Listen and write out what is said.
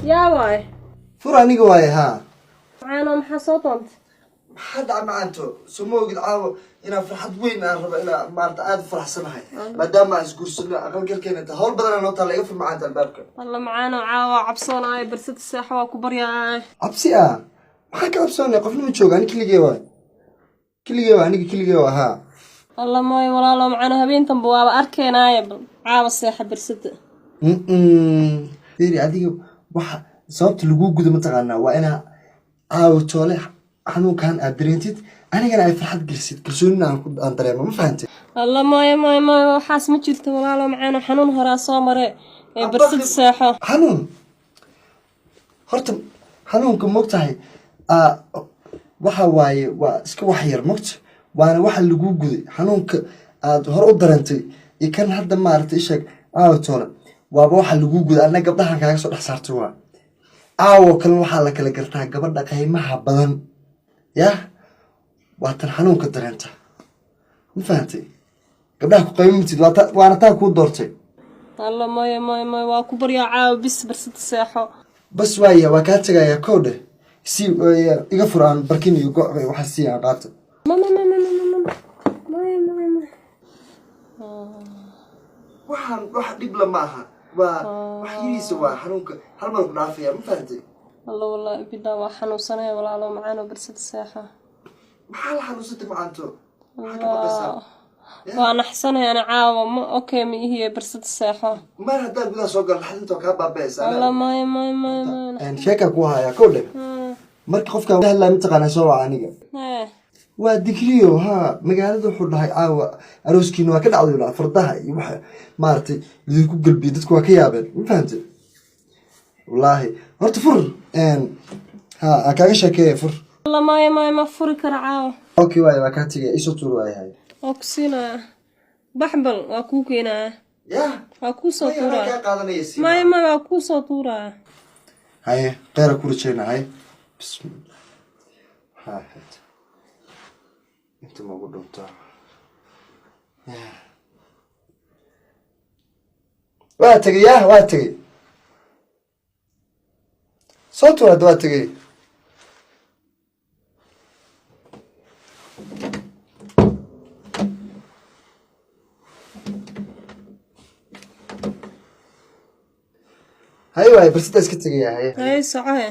Yaa waay? Fur, aniga waaye, haa. Macaano, maxaa soo doontay? Maxaa dhaca, macaanto? Soo ma ogid caawa inaan farxad weyn aan rabo, inaa maarata aada u faraxsanahay maadaama aan isguursano, aqalgalkeena tahay, hawl badanaa noo taalla. Iga fur, macaanta, albaabka. Alla macaano, caawa cabsoonaayo. Barsada seexa, waa ku baryaay. Cabsi ah? Maxaa ka cabsoonay? Qofna ma jooga, ani keligee waay, keligee waa, aniga keligee waa, haa. Alla mooy, walaalo macaano, habeentanba waaba arkeenaaye, bal caawa seexa barsada. Fiiri, adiga waxa sababta laguu gudo mataqaanaa? Waa inaa caawa toole xanuunkan aad dareentid, anigana ay farxad gelisid, kalsoonina aan dareemo. Ma fahantay? Alla mooye, mooye, mooye, waxaas ma jirto, walaalo macaano, xanuun horaa soo mare ee barsada seexo. Xanuun horta, xanuunka mogtahay, waxa waaye waa iska wax yar, mogta, waana waxa laguu guday. Xanuunka aad hore u dareentay iyo kan hadda, maaragtay, isheeg, caawa toole waaba waxa laguu guday. Adna gabdhahan kaaga soo dhex saartay. Waa caawo kalena waxaa la kala gartaa gabadha qiimaha badan. Yah, waa tan xanuunka dareenta. Ma fahantay? Gabdhaha ku qiimo matid, waana taa kuu doortay. Alla mooye, mooye, mooye, waa ku baryaa, caawa bis barsada seexo. Bas waaya, waa kaa tegayaa. Kow dheh, si iga fur, aan barkin iyo go' waxa sii aan qaato. Ma ma ma ma ma ma ma, mooye, mooye, mooye. Waxaan wax dhib la ma aha, waa wax yiriisa, waa xanuunka hal mar ku dhaafaya. Ma fahantay? Alla, wallaahi bilaa, waa xanuunsanaya, walaalo macaano, barsada seexo. Maxaa la xanuunsantay, macaanto? Maxaa ka baqaysaa? Waa naxsanaya ana caawa, ma okay, ma ihiye, barsada seexo. Mar haddaa gudaha soo galo, naxdinta waa kaa baaba'aysa. Alla mooye, mooye, mooye, mooye. Sheekaa ku hayaa, kow dheh. Marka qofka hadlaa, mataqaanaa, soo waca aniga. Hee. Waa Digriyo, haa. Magaalada wuxuu dhahay caawa arooskiina waa ka dhacday, dhaha fardaha iyo waxa maaragtay idinku gelbiyo, dadku waa ka yaabeen. Ma fahantay? Wallaahi horta fur, ha aan kaaga sheekeeya, fur. Alla maya, maya, ma furi kara caawa. Okay, waay, waa kaa tegaya, isoo tuur waayahay. Waa ku siinaya, baxbal waa kuu keenaya. Yah. Waa kuu soo Maya, anaa tuuraya. kaa qaadanaya si. Maya, maya, waa kuu soo tuuraya. Haye, kheyra ku rajeyna. Haye, bismillah. Maxaa ahayd inta magu dhuntaa? Yah. Waa tegey, yah, waa tegey. Soo tuur hadda, waa tegey. Haye, waay, barsida iska tegaya. Haye. Haye, socohe.